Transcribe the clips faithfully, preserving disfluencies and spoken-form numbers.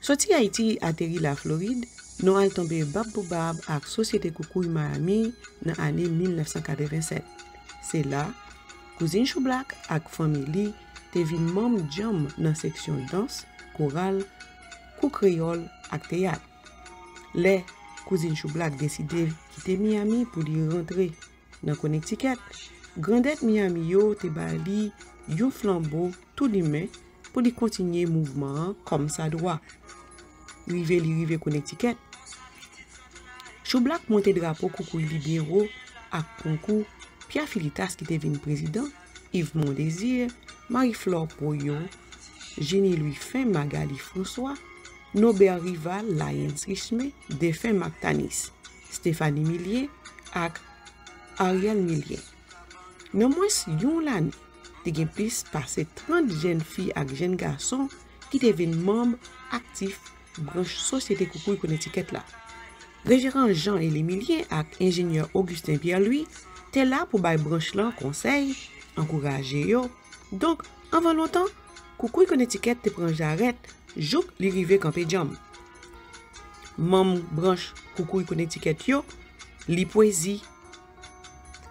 Soti Ayiti ateri Laflorid, nou al tonbe bab pou bab ak Sosyete Koukouy Miami nan ane mil nèf san katreven sèt. Se la, kouzin Choublak ak fanmi li te vin manm djanm nan seksyon dans, koral, kou kreyòl ak teyat. Lè kouzin Choublak deside kite Miami pou li rantre nan Konektikèt, grandèt Miami yo te ba li yon flanbo tou limen pou li kontinye mouvman an kòmsadwa. Rive li rive Konektikèt, Choublak monte drapo Koukouy li byen wo ak konkou Pyè Filitas ki te vin prezidan, Yves Mondésir, Marie Flore Pouillot, Jenny Louis Fin, Magali François, Nobert Rival, Lyens Richemond, defen Mak Tanis, Stéphanie Millier ak Ariel Millier. Nan mwens yon lane, te gen plis pase trant jèn fi ak jèn gason ki te vin manm aktif branch Sosyete Koukouy Konektikèt la. Rejeran Jean Élie Millier ak enjenyè Augustin Pierre Louis te la pou bay branch lan konsèy, ankouraje yo. Donk, anvan lontan, Koukouy Konektikèt te pran jarèt jouk li rive kanpe djanm. Manm branch Koukouy Konektikèt yo li pwezi,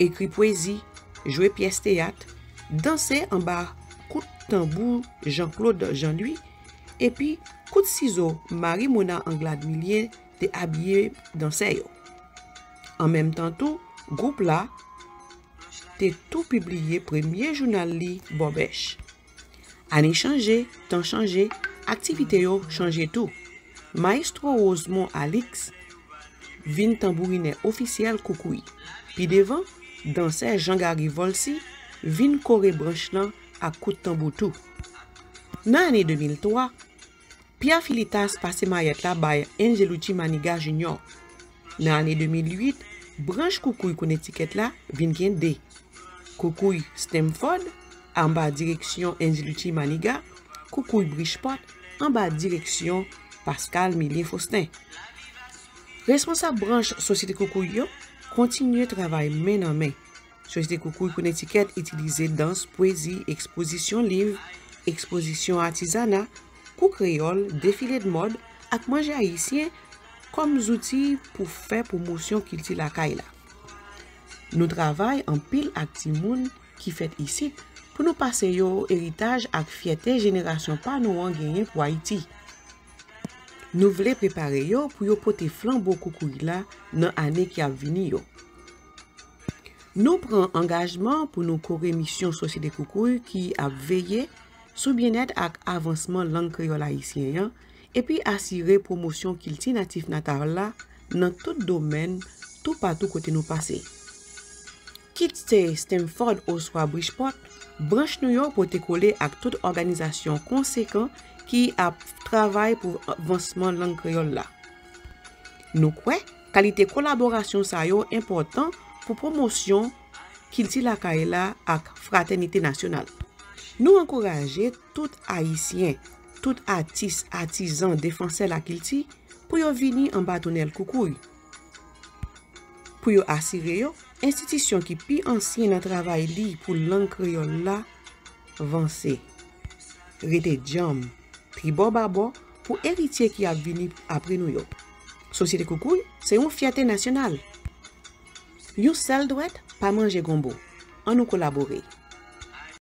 ekri pwezi, jwe pyès teyat, danse anba kout tanbou Jean Claude Jean Louis, epi kout sizo Marie Mona Anglade Millier te abiye dansè yo. An menm tan tou, gwoup la te tou pibliye premye jounal li, Bòbèch. Ane chanje, tan chanje, aktivite yo chanje tou. Mayestwo Rosemond Alix vin tanbourinè ofisyèl Koukouy. Pi devan, dansè Jean Gary Volcy vin kore branch lan ak kout tanbou tou. Nan ane de mil twa, Pyè Filitas pase mayèt la bay Angelucci Manigat Junior. Nan ane de mil uit, branch Koukouy Konektikèt la vin gen de. Koukouy Stamford, anba direksyon Angelucci Manigat, Koukouy Bridgeport, anba direksyon Pascal Millien Faustin. Responsab branch Sosyete Koukouy yo kontinye travay men nan men. Sosyete Koukouy Konektikèt itilize dans, pwezi, ekspozisyon liv, ekspozisyon atizana, kou kreyòl, defile de mòd ak manje ayisyen kòm zouti pou fè pwomosyon kilti lakay la. Nou travay anpil ak timoun ki fèt isit pou nou pase yo eritaj ak fyète jenerasyon pa nou an genyen pou Ayiti. Nou vle prepare yo pou yo pote flanbo Koukouy la nan ane ki ap vini yo. Nou pran angajman pou nou kore misyon Sosyete Koukouy ki ap veye sou byennèt ak avansman lang kreyòl ayisyen an, epi asire pwomosyon kilti natif natal la nan tout domèn, toupatou kote nou pase. Kit se Stamford oswa Bridgeport, branch nou yo pote kole ak tout òganizasyon konsekan ki ap travay pou avansman lang kreyòl la. Nou kwè kalite kolaborasyon sa yo enpòtan pou pwomosyon kilti lakay la ak fratènite nasyonal. Nou ankouraje tout Ayisyen, tout atis, atizan, defansè lakilti pou yo vini anba tonnèl Koukouy. Pou yo asire yo, enstitisyon ki pi ansyen nan travay li pou lang kreyòl la vanse. Rete djanm, tribò babò pou eritye ki ap vini apre nou yo. Sosyete Koukouy se yon fyète nasyonal. Yon sèl dwèt pa manje gonbo. Ann nou kolabore.